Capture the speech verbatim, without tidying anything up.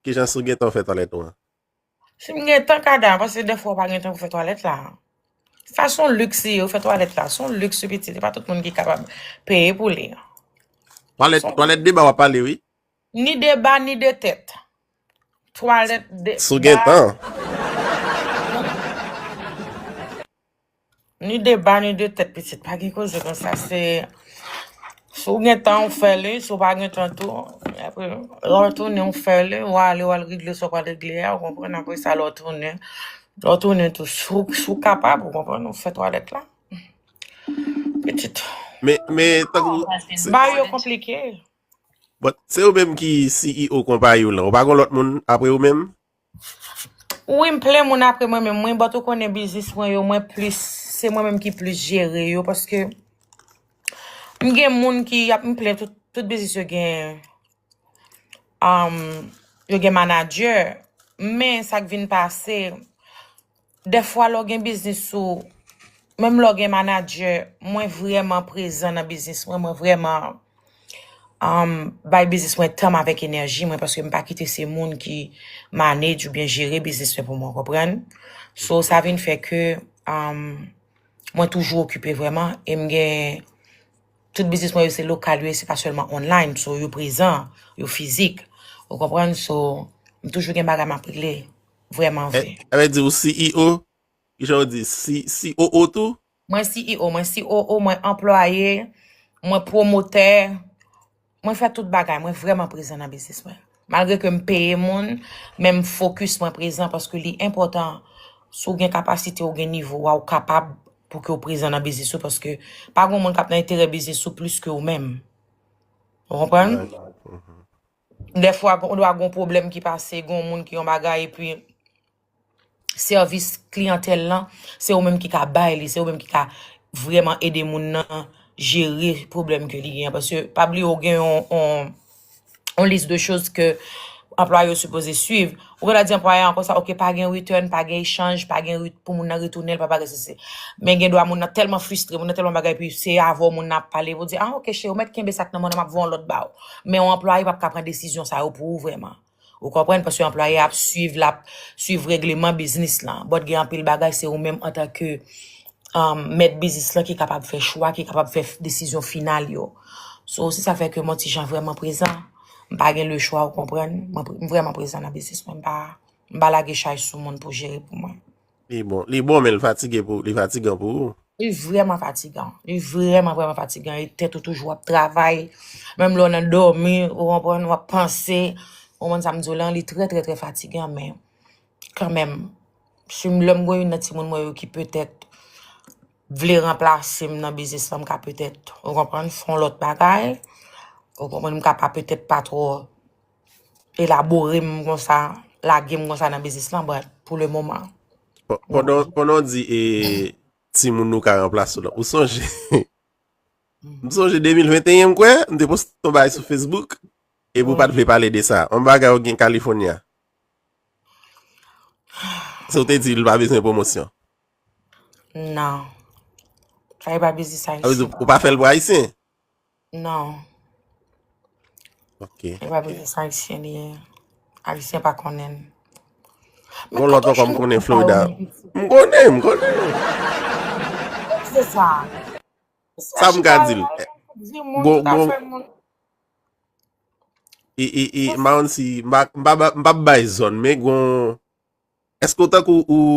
Kijan si w gen tan w fè twalèt ou an? Si m gen tan, kada, paske dèfwa w pa gen tan pou fè twalèt la. Sa se yon liks li ye, ou fè twalèt la. Se yon liks, pitit. Se pa tout moun ki kapab peye pou li. Twalèt, twalèt de ba w ap pale, wi. Ni de ba, ni de tèt. Twalèt de ba. Si w gen tan. Ni de ba, ni de tèt, pitit. Pa gen koze konsa. Se, si w gen tan, ou fè li. Si w pa gen tan tou, apre, lè w tounen, ou fè li. W ale, w al regle sa w pral regle a, ou konprann? Apre sa, lè w tounen, lè w tounen tou, si w, si w kapab, ou konprann, ou fè twalèt la. Pitit. Men, men, tankou, se, bagay yo konplike. But, se ou menm ki C E O konpayi w lan. Ou pa gen lòt moun apre ou menm? Wi, m plen moun apre mwen menm, wi, but ou konnen biznis mwen yo, mwen plis, se mwen menm ki plis jere yo, paske m gen moun ki ap, m plen tout, tout biznis yo gen, um, yo gen manadjè, men sa k vin pase, dèfwa lè w gen biznis ou, menm lè w gen manadjè, mwen vrèman prezan nan biznis mwen, mwen vrèman um, bay biznis mwen tan m avèk enèji mwen, paske m pa kite se moun ki manage oubyen jere biznis mwen pou mwen, konprann? So, sa vin fè ke, um, mwen toujou okipe vrèman, e m gen, tout biznis mwen yo se lokal yo ye, se pa sèlman online, so yo prezan, yo fizik, ou konprann? So, m toujou gen bagay m ap regle, vrèman vre. Sa vle di ou C E O? Kijan w di? C, C O O tou? Mwen C E O, mwen C O O, mwen anplwaye, mwen pwomotè, mwen fè tout bagay, mwen vrèman prezan nan biznis mwen. Malgre ke m peye moun, men m fokis, mwen prezan paske li enpòtan si w gen kapasite, w gen nivo a, w kapab pou ke w prezan nan biznis ou, paske pa gen moun k ap nan enterè biznis ou plis ke w menm. Ou konprann? Dèfwa, ou dwa gen yon pwoblèm ki pase, gen yon moun ki yon bagay, epi sèvis kliyantèl lan, se ou menm ki ka bay li, se ou menm ki ka vrèman ede moun nan jere pwoblèm ke li gen. Paske, pa bliye, ou gen yon, yon, yon lis de choz ke anplwaye yo sipoze swiv. Ou ka di anplwaye an konsa, ok, pa gen return, pa gen echanj, pa gen ret-, pou moun nan retounen l, pa bagay sesi. Men gen dwa moun nan tèlman fristre, moun nan tèlman bagay, epi se avè w moun nan ap pale, pou di, ah, ok, cheri, ou mèt kenbe sa k nan men w, m ap voye yon lòt ba w. Men yon anplwaye p ap ka pran desizyon sa yo pou ou vrèman. Ou konprann? Paske anplwaye a ap swiv, l ap swiv regleman biznis lan. But gen anpil bagay, se ou menm antanke, um, mèt biznis lan ki kapab fè chwa, ki kapab fè f-, desizyon final yo. So, se sa fè ke mwen ti jan vrèman prezan. M pa gen le chwa, ou konprann? Mwen pre-, m vrèman prezan nan biznis mwen. M pa, m pa lage chay sou moun pou jere pou mwen. Li bon, li bon, men l fatige pou, li fatigan pou ou. Li vrèman fatigan. Li vrèman, vrèman fatigan. E tèt ou toujou ap travay. Menm lè w nan dòmi, ou konprann, w ap panse. Ou konprann sa m di w lan, li trè, trè, trè fatigan, men kanmenm, si m, lè m gen youn nan timoun mwen yo ki petèt vle ranplase m nan biznis lan, m ka petèt, ou konprann, fè yon lòt bagay. Ou konprann, m ka pa petèt pa twò elabore m konsa, lage m konsa nan biznis lan, but pou le moman. Pandan, pandan w di, e, timoun ou ka ranplase w lan, ou sonje? M sonje de mil venteyen, m kwè, m te poste yon bagay sou Facebook, epi w pa t vle pale de sa. Yon bagay ou gen California. Se ou te di l pa bezwen pwomosyon. Non. Sa e pa biznis ayisyen. Sa vle di ou pa fè l pou ayisyen? Non. Ok. E pa biznis ayisyen li ye. Ayisyen pa konnen l. Bon, lòt ankò m konnen Florida. M konnen, m konnen. Se sa. Sa m ka di l. Gon, gon, e, e, e, m pa konn si, m pa, m pa, m pa bay zòn, men gon, èske w tankou ou,